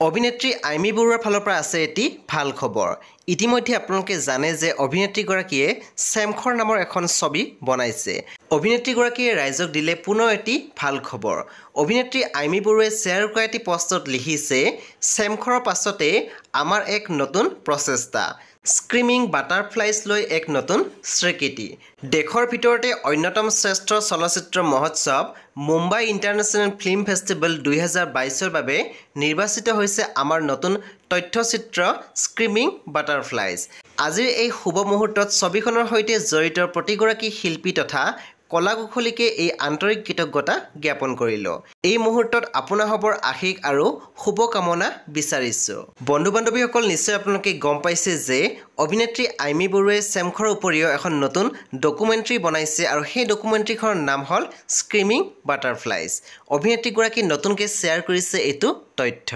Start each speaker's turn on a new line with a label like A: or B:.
A: অভিনেত্ৰী আইমী বৰুৱাৰ ফালৰ পৰা আছে এটি ভাল খবৰ। ইতিমধ্যে আপোনালোকে জানে যে অভিনেত্ৰীগৰাকীয়ে চেমখৰ নামৰ এখন ছবি বনাইছে। অভিনেত্ৰীগৰাকীয়ে ৰাইজক দিলে পুনৰ এটি ভাল খবৰ। অভিনেত্ৰী আইমী বৰুৱাই শ্বেয়াৰ কৰা এটি পষ্টত লিখিছে, চেমখৰৰ পাছতে আমাৰ এক নতুন প্ৰচেষ্টা, স্ক্ৰিমিং বাটাৰফ্লাইজ লৈ এক নতুন স্বীকৃতি। দেশৰ ভিতৰতে অন্যতম শ্ৰেষ্ঠ চলচ্চিত্ৰ মহোৎসৱ মুম্বাই ইণ্টাৰনেশ্যনেল ফিল্ম ফেষ্টিভেল 2022ৰ বাবে নিৰ্বাচিত হৈছে আমাৰ নতুন তথ্যচিত্ৰ স্ক্ৰিমিং বাটাৰফ্লাইজ। আজিৰ এই শুভ মুহূৰ্তত ছবিখনৰ সৈতে জড়িত প্ৰতিগৰাকী শিল্পী তথা কলাকুশলীকে এই আন্তৰিক কৃতজ্ঞতা জ্ঞাপন কৰিলোঁ। এই মুহূৰ্তত আপোনাসৱৰ আশীষ আৰু শুভকামনা বিচাৰিছোঁ। বন্ধু বান্ধৱীসকল, নিশ্চয় আপোনালোকে গম পাইছে যে অভিনেত্ৰী আইমী বৰুৱাই চেমখৰৰ উপৰিও এখন নতুন ডকুমেণ্টেৰী বনাইছে আৰু সেই ডকুমেণ্টেৰীখনৰ নাম হ'ল স্ক্ৰিমিং বাটাৰফ্লাইজ। অভিনেত্ৰীগৰাকী নতুনকৈ শ্বেয়াৰ কৰিছে এইটো তথ্য।